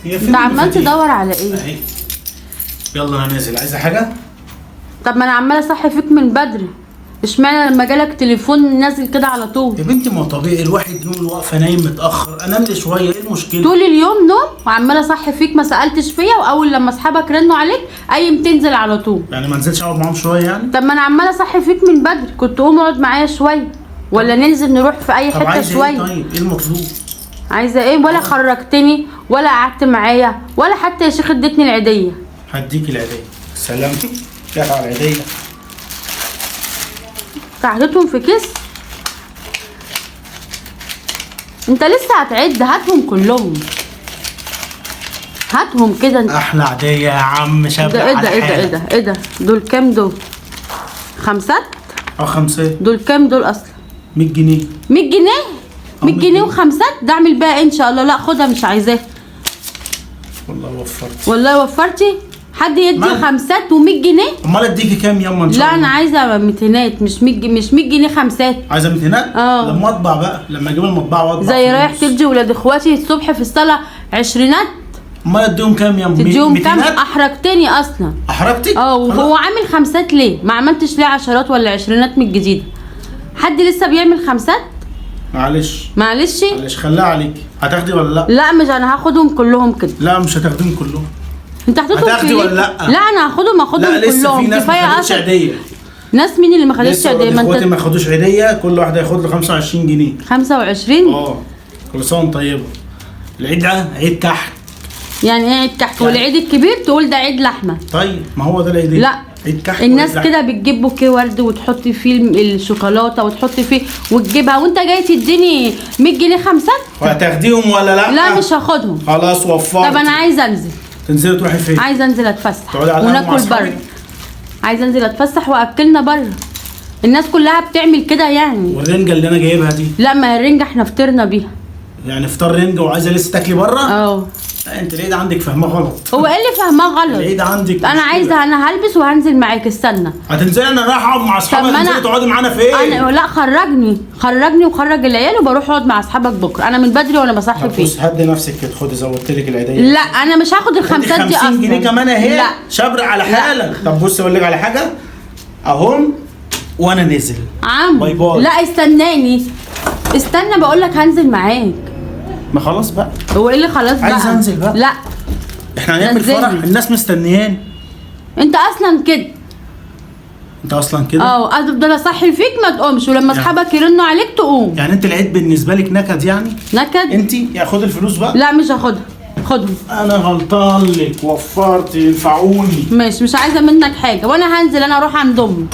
هي فين انت عمال المفاتيح؟ تدور على ايه؟ اهي. يلا انا نازل، عايزه حاجة؟ طب ما انا عماله اصحي فيك من بدري، اشمعنى لما جالك تليفون نازل كده على طول؟ يا بنتي ما هو طبيعي الواحد نوم واقفة نايم متاخر، انام لي شوية، ايه المشكلة؟ طول اليوم نوم وعماله اصحي فيك ما سالتش فيا، واول لما اصحابك رنوا عليك قايم تنزل على طول. يعني ما نزلتش اقعد معاهم شوية يعني؟ طب ما انا عماله اصحي فيك من بدري، كنت قوم اقعد معايا شوية ولا ننزل نروح في اي طب حتة عايزه شوية. ايه؟ طيب ايه المطلوب؟ عايزه ايه؟ ولا خرجتني ولا قعدت معايا ولا حتى يا شيخ اديتني العيديه. هديك العيديه. سلام جت على العيديه. حطيتهم في كيس. انت لسه هتعد؟ هاتهم كلهم، هاتهم كده انت. احلى عيديه يا عم شبع. ده ايه ده ايه ده ايه ده ايه ده؟ دول كام دول؟ خمسات؟ اه خمسات. دول كام دول اصلا؟ 100 جنيه. 100 جنيه؟ 100 جنيه وخمسات؟ ده اعمل بيها ايه ان شاء الله؟ لا خدها مش عايزاها. والله وفرت. والله وفرتي؟ حد يدي خمسات و100 جنيه؟ امال اديكي كام ياما ان شاء الله؟ لا انا عايزه ميتينات، مش 100 جنيه، مش 100 جنيه خمسات. عايزه ميتينات؟ اه. لما اطبع بقى، لما اجيب المطبعة واطبع. زي رايح تدي ولاد اخواتي الصبح في الصلاة عشرينات. امال اديهم كام ياما؟ تديهم كام؟ احرجتني اصلا. احرجتك؟ اه. وهو عامل خمسات ليه؟ ما عملتش ليه عشرات ولا عشرينات من الجديدة؟ حد لسه بيعمل خمسات؟ معلش معلش معلش، خليها عليكي. هتاخدي ولا لا؟ لا مش انا هاخدهم كلهم كده. لا مش هتاخديهم كلهم. انت هتاخدهم؟ هتاخدي ولا لا؟ لا انا هاخدهم، هاخدهم لا لسه كلهم. في ناس ما خدتش عيديه. ناس مين اللي ما خدتش عيديه؟ ما انت اخواتي ما خدوش عيديه، كل واحد هياخد له 25 جنيه. 25؟ اه. كل سنة وانت طيبة. العيد ده عيد كحك. يعني ايه عيد كحك؟ يعني والعيد الكبير تقول ده عيد لحمه. طيب ما هو ده العيد. لا عيد كحك. الناس كده بتجيب بوكيه ورد وتحط فيه الشوكولاتة وتحط فيه وتجيبها، وانت جاي تديني 100 جنيه خمسات؟ وهتاخديهم ولا لا؟ لا مش هاخدهم. خلاص وفرت. طب انا عايزه انزل. تنزلي تروحي فين؟ عايزه انزل اتفسح وناكل بره. عايزه انزل اتفسح واكلنا بره. الناس كلها بتعمل كده يعني. والرنجه اللي انا جايبها دي؟ لا ما هي الرنجه احنا فطرنا بيها. يعني فطار رنجه وعايزه لسه تاكلي بره؟ اه. لا انت العيد عندك فاهماه غلط. هو ايه اللي فاهماه غلط؟ العيد عندك. انا عايزه، انا هلبس وهنزل معاك. استنى. هتنزلي؟ انا رايح اقعد مع اصحابي. هتنزلي تقعدي معانا فين؟ انا لا، خرجني خرجني وخرج العيال وبروح اقعد مع اصحابك بكره. انا من بدري وانا بصحي فيه. بص هدي نفسك كده، خدي زودت لك العيديه. لا انا مش هاخد الخمسات دي اصلا. 50 جنيه كمان اهي. لا شبر على حالك. طب بصي اقول لك على حاجة اهم وانا نازل. عم bye bye. لا استناني، استنى بقول لك هنزل معاك. ما خلاص بقى. هو ايه اللي خلاص بقى؟ عايز انزل بقى. لا احنا هنعمل فرح، الناس مستنيان. انت اصلا كده. انت اصلا كده؟ اه افضل اصحي فيك ما تقومش، ولما اصحابك يرنوا عليك تقوم. يعني انت العيد بالنسبة لك نكد يعني؟ نكد؟ انت يا خد الفلوس بقى. لا مش هاخدها، خدهم. انا غلطان لك، وفرت ينفعوني. ماشي مش عايزه منك حاجة، وانا هنزل انا اروح عند امي.